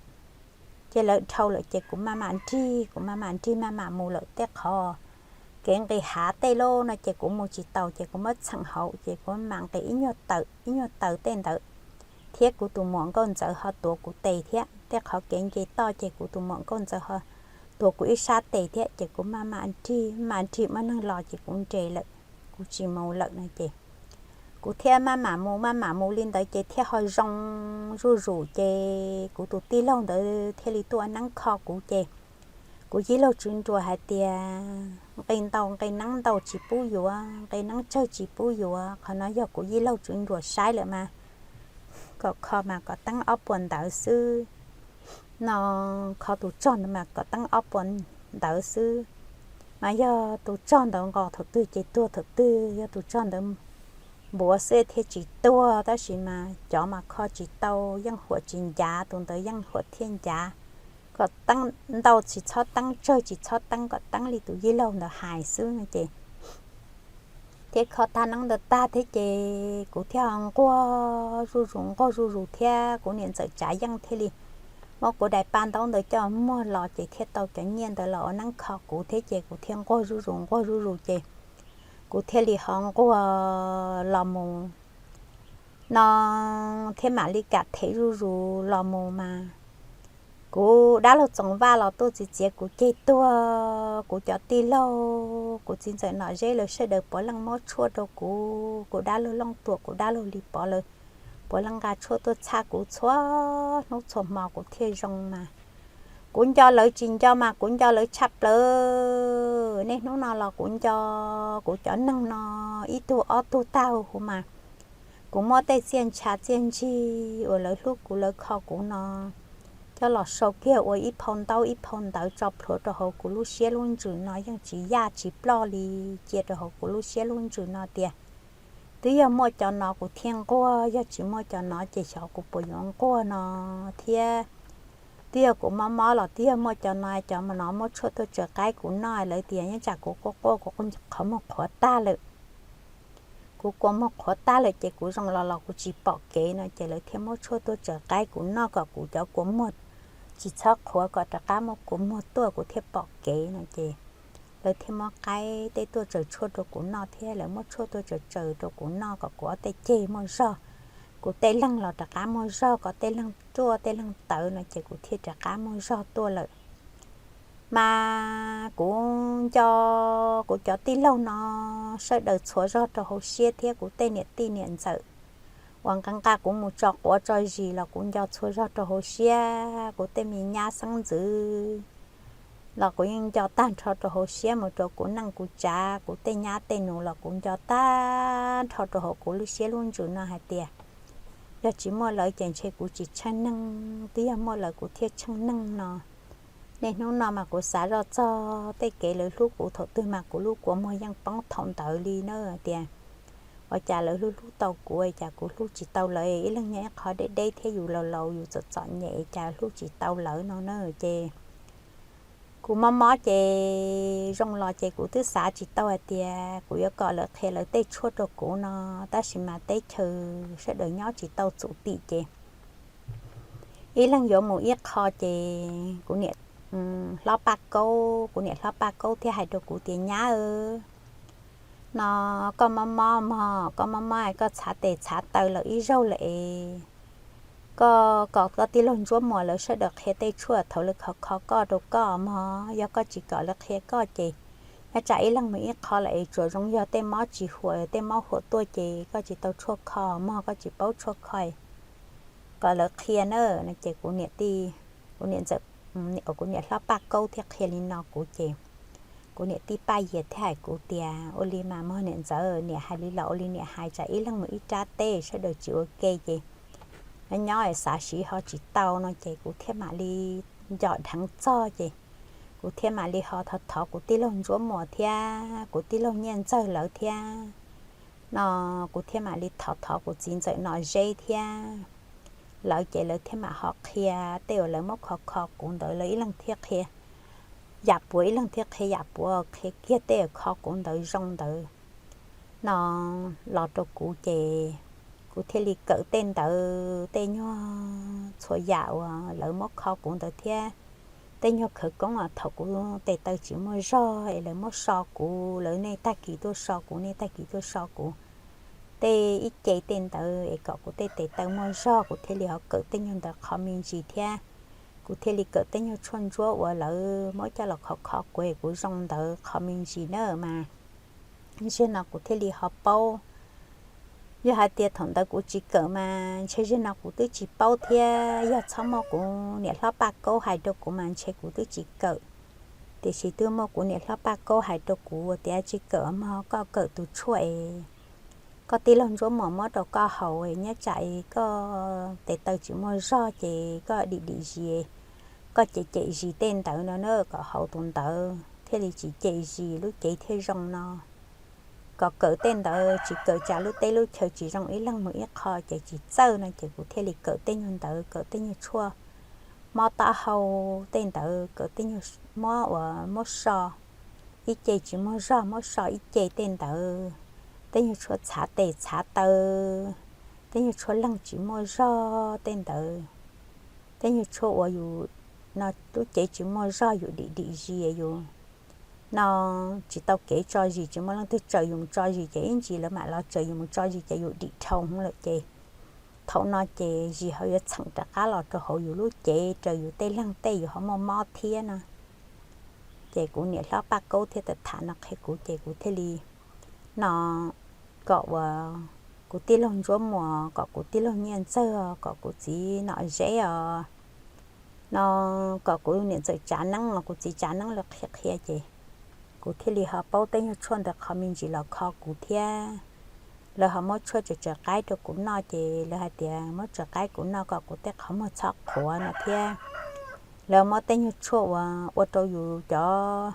Ces lawv dhau lawm ces kuv maj mam nrig, kuv maj mam nrig maj mam mus lawm tej qhov kev nqis hav tej lauj no ces kuv mus tsis taus ces kuv muab txheem hauv ces kuv mam nqis ib nyuag taw ib nyuag taw tej ntawd. Thiab kuv tus muam nkauj ntxawm ho tuav kuv tes thiab, tej qhov kev nce toj ces kuv tus muam nkauj ntxawm ho tuav kuv ib sab tes thiab ces kuv maj mam nrig maj mam nrig, muaj neeg los ces kuv nres lawm, kuv tsis mus lawm no ces kuv thiaj maj mam mus maj mam mus li ntawd ces thiaj ho zoo zuj zus ces kuv tus tij laug ntawd thiaj li tuaj ua neeb kho kuv ces kuv yij laug tswv nruas hais tias nqi ntau nqi neeb ntau tsis pub yuav, nqi neeb tsawg tsis pub yuav. Qhov no yog kuv yij laug tswv nruas saib lawm mas kom kho mas kom teeb ob puas ntawd xwb no, kho tus tsog ntawd mas kom teeb ob puas ntawd xwb. Mas yog tus tsog ntawd nqos thaum twg ces tuag thaum twg, yog tus tsog ntawd npuav xwb thiaj tsis tuag, tab sis mas cov mas kho tsis tau, yeej huam tsis ncav, tus ntawd yeej huam thiaj ncav. Kom teeb ntau tsis txhob teeb, tsawg tsis txhob teeb, kom teeb li tus yij laug ntawd hais xwb no ces thiaj kho tag neeb ntawd tag thiab ces kuv thiaj ho nquag zuj zus nquag zuj zus thiab kuv niam ntxawm Tsav Yeej thiaj li muab kuv daim paj ntaub ntawd coj muag los ces thiaj tau cov nyiaj ntawd los ua neeb kho kuv thiab ces kuv thiaj nquag zuj zus nquag zuj zus ces kuv thiaj li ho nquag los mus no thiab mam li kam them zuj zus los mus mas kuv dab laug Txoov Vaj los tuaj txiav txiav kuv ceg tuag, kuv cov tij laug, kuv txiv ntxawm Nom Zeb lawv sawv daws puav leej muab tshuaj rau kuv, kuv dab laug Looj Tuam, kuv dab laug Lis Pov lawv puav leej nqa tshuaj tuaj txhaj kuv txhua hnub txhua hmo kuv thiaj zoo mas. Kuv nco lawv tsis nco mas kuv nco lawv tshaj plaws. Niaj hnub no los kuv nco kuv cov neeg no ib tug ob tug tag huv huv mas kuv muab tej txiaj ntsha txiaj ntsig uas lawv hlub kuv lawv kho kuv no coj los sau kiag ua ib phau ntaub ib phau ntawv tso plhuav rau hauv kuv lub siab lub ntsws no yeej tsis yaj tsis ploj li, cia rau hauv kuv lub siab lub ntsws no tias twb yog muaj cov no kuv thiaj nquag, yog tsis muaj cov no ces xyov kuv puas yuav nquag no thiab. Twb yog kuv mob mob los twb yog muaj cov no, cov no muab tshuaj tuaj tsaws qaib kuv noj, lawv tias nyob tsam kuv quaj quaj kuv qhov muag qhuav tag lawm. Kuv kua muag qhuav tag lawm ces kuv zoo los los kuv tsis pom kev no ces lawv thiaj muab tshuaj tuaj tsaws qaib kuv noj kom kuv cov kua muag tsis txhob qhuav, kom rov qab muaj kua muag tuaj kuv thiaj pom kev no ces lawv thiaj muab qaib tej tuaj tsaws tshuaj rau kuv noj thiab lawv muab tshuaj tuaj tsaws tsaws rau kuv noj kom kuv ob tej ceg muaj zog, kuv tej leeg los rov qab muaj zog, kom tej leeg ruaj tej leeg tawv no ces kuv thiaj rov qab muaj zog tuaj lawm. Mas kuv nco kuv cov tij laug no sawv daws txhua zog rau hauv siab thiab kuv tej niam tij niam ntxawm uas nqa nqa kuv mus tso quav tso zis los kuv nco txhua zog rau hauv siab, kuv tej me nyab xeeb ntxwv los kuv yeej nco tag nrho rau hauv siab mus rau kuv neej kuv tsav, kuv tej nyab tej nus los kuv nco tag nrho rau hauv kuv lub siab lub ntsws no hais tias yog tsis muaj lawv ces ntshe kuv tsis tsheej neeg, twb yog muaj lawv kuv thiaj tsheej neeg no. Niaj hnub no mas kuv xav zoj txog tej kev lawv hlub kuv thaum twg mas kuv lub kua muag yeej poob thaum ntawd li na tias ua cas lawv hlub hlub tau kuv, cas kuv hlub tsis tau lawv, ib leeg nyob ib qho deb deb thiab yus laus laus yus txom txom nyem cas hlub tsis tau lawv no na. Ces kuv mob mob ces zoo los ces kuv twb xav tsis tau hais tias kuv yuav kom lawv qhia lawv tej tshuaj rau kuv no, tab sis mas teb chaws sawv daws nyob tsis tau txum tim ces ib leeg yuav mus ib qho ces kuv niam hlob Paj Kaub, kuv niam hlob Paj Kaub thiaj hais rau kuv tias nyab, no koj mob mob mog, koj mob mob koj txhav tes txhav taw lawm ib zaug lawm es koj kom koj tij laug Ntsuab Muas lawv sawv daws qhia tej tshuaj thaum lawv kho kho koj rau koj mog, yog koj tsis kom lawv qhia koj ces nyob tsam ib leeg mus ib qho lawm es tsuas zoo yog tej mob tsis huam, tej mob huam tuaj ces koj tsis tau tshuaj kho mog, koj tsis paub tshuaj kho kom lawv qhia na. Ces kuv niam tij, kuv niam ntxawm, kuv niam hlob Paj Kaub thiaj qhia li no kuv ces kuv niam tij Paj Yias thiaj hais kuv tias ua li mas mog niam ntxawm, niam hais li los ua li niam hais, tsam ib leeg mus ib rab teb sawv daws tsis ua ke ces nyob nyob xav siv ho tsis tau no ces kuv thiaj mam li nco dheev txog ces kuv thiaj mam li ho thov thov kuv tij laug Ntsuab Muas thiab kuv tij laug Nyiaj Ntxawg lawv thiab no, kuv thiaj mam li thov thov kuv txiv ntxawm Nom Zeb thiab lawv ces lawv thiaj mam ho qhia tej uas lawv muab kho kho kuv ntawd, lawv ib leeg thiaj qhia yam puav ib leeg thiaj qhia yam puav, qhia kiag tej uas kho kuv ntawd zoo ntawd no los rau kuv ces kuv thiaj li kawm tej ntawd, tej nyuag txhua yam uas lawv muab kho kuv ntawd thiab tej nyuag khawv koob uas thaum kuv tes taw tsis muaj zog es lawv muab so kuv, lawv nej tag kis tuaj so kuv, nej tag kis tuaj so kuv tej ib ce tej ntawd es kom kuv tej tes taw muaj zog, kuv thiaj li ho kawm tej nyuag ntawd qhov me ntsis thiab kuv thiaj li kawm tej nyuag tshuaj ntsuab uas lawv muab coj los kho kho kuv es kuv zoo ntawd qhov me ntsis na mas. Zaum no kuv thiaj li ho paub. Yog hais tias thaum ntawd kuv tsis kawm mas ntshe zaum no kuv twb tsis paub thiab, yog txhob muaj kuv niam hlob Paj Kaub hais rau kuv mas ntshe kuv twb tsis kawm. Tiam sis twb muaj kuv niam hlob Paj Kaub hais rau kuv tias tsis kawm mog, koj kawm tus tshuaj es koj tij laug Ntsuab Muas muab rau koj haus es nyob tsam es koj tes taw tsis muaj zog ces koj dim dim zis, koj cem cem zis tej ntawd no na, kom haus tus ntawd thiaj li tsis cem zis lub cev thiaj zoo no. Kom kawm tej ntawd tsis kawm tsam lub teb lub chaw tsis zoo, ib leeg mus ib qho ces tsis txawj no ces kuv thiaj li kawm tej nyuag ntawd, kawm tej nyuag tshuaj mob taub hau tej ntawd, kawm tej nyuag mob uas muab so ib ce tsis muaj zog, muab so ib ce tej ntawd, tej nyuag tshuaj txhav tes txhav taw, tej nyuag tshuaj leeg tsis muaj zog tej ntawd, tej nyuag tshuaj uas yus no lub cev tsis muaj zog, yus dim dim zis yus no tsis tau kev tso zis, tsis muaj leej twg tsaws yus mus tso zis ces ib ntsis lawv mam los tsaws yus mus tso zis ces yus dim dhau hwv lawm ces thaum no ces zis ho yuav txheem rov qab los rau hauv yus lub cev raws yus tej leeg tej yus ho muaj mob thiab no. Ces kuv niam hlob Paj Kaub thiaj tawm tham no qhia kuv ces kuv thiaj li no kom uas kuv tij laug Ntsuab Muas, kom kuv tij laug Nyiaj Ntxawg, kom kuv txiv Nom Zeb os, no kom kuv niam ntxawm Tsav Neeb los kuv txiv Tsav Neeb lawv qhia qhia ces kuv thiaj li ho paub tej nyuag tshuaj ntawd qhov me ntsis los kho kuv thiab. Lawv ho muab tshuaj tsaws tsaws qaib rau kuv noj ces lawv hais tias muab tsaws qaib kuv noj kom kuv tej qhov muag txhob qhuav no thiab. Lawv muab tej nyuag tshuaj uas ua rau yus cov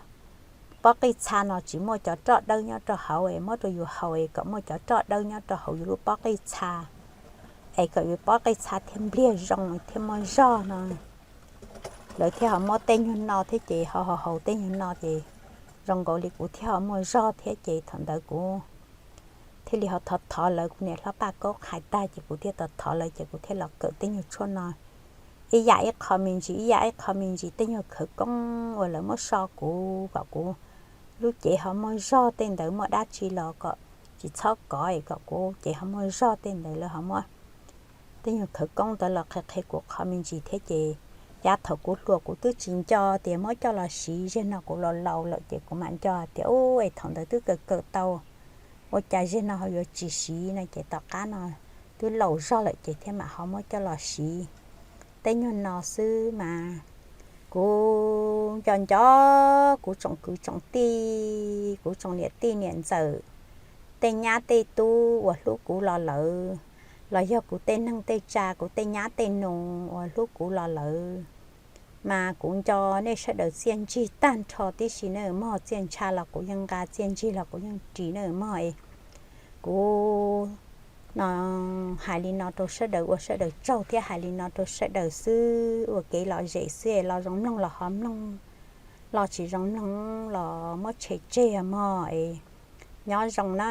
pob qij txha no tsis muaj cov roj dawb nyob rau hauv es muab rau yus haus es kom muaj cov roj dawb nyob rau hauv yus lub pob qij txha es kom yus pob qij txha thiaj npliag zoo thiaj muaj zog no. Lawv thiaj ho muab tej nyuag no thiab ces ho ho haus tej nyuag no ces zoo nkaus li kuv thiaj ho muaj zog thiab ces thaum ntawd kuv thiaj li ho thov thov lawv, kuv niam hlob Paj Kaub hais tag ces kuv thiaj thov thov lawv ces kuv thiaj los kawm tej nyuag tshuaj no ib yam ib qho me ntsis, ib yam ib qho me ntsis, tej nyuag khawv koob uas lawv muab so kuv kom kuv lub cev ho muaj zog tej ntawd, muaj dab tsi los kom tsis txhob kov es kom kuv cev ho muaj zog tej ntawd lawv ho muab tej nyuag khawv koob ntawd los qhia qhia kuv qhov me ntsis thiab ces yav thaum kuv hluas kuv twb tsis nco tias muab coj los siv, zaum no kuv los laus lawm ces kuv mam nco tias ub es thaum ntawd twb kawm kawm tau, ua cas zaum no ho yuav tsis siv no ces tom qab no twb laus zog lawm ces thiaj mam ho muab coj los siv. Tej nyuag no xwb mas Kuv nco nco kuv tsoom kwv tsoom tij, kuv tsoom niam tij niam ntxawm, tej nyab tej tub uas hlub kuv los lawm, los yog kuv tej neeg tej tsa, kuv tej nyab tej nus uas hlub kuv los lawm, mas kuv nco nej sawv daws txiaj ntsig tag nrho tib si na mog. Txiaj ntsha los kuv yeej nqa, txiaj ntsig los kuv yeej ris na mog. Kuv no hais li no rau sawv daws ua sawv daws tsaug thiab hais li no rau sawv daws xwb, ua kev lom zem xwb, los zoo mloog los ho mloog, los tsis zoo mloog los muab tshem tseg mog. Nyob zoo na.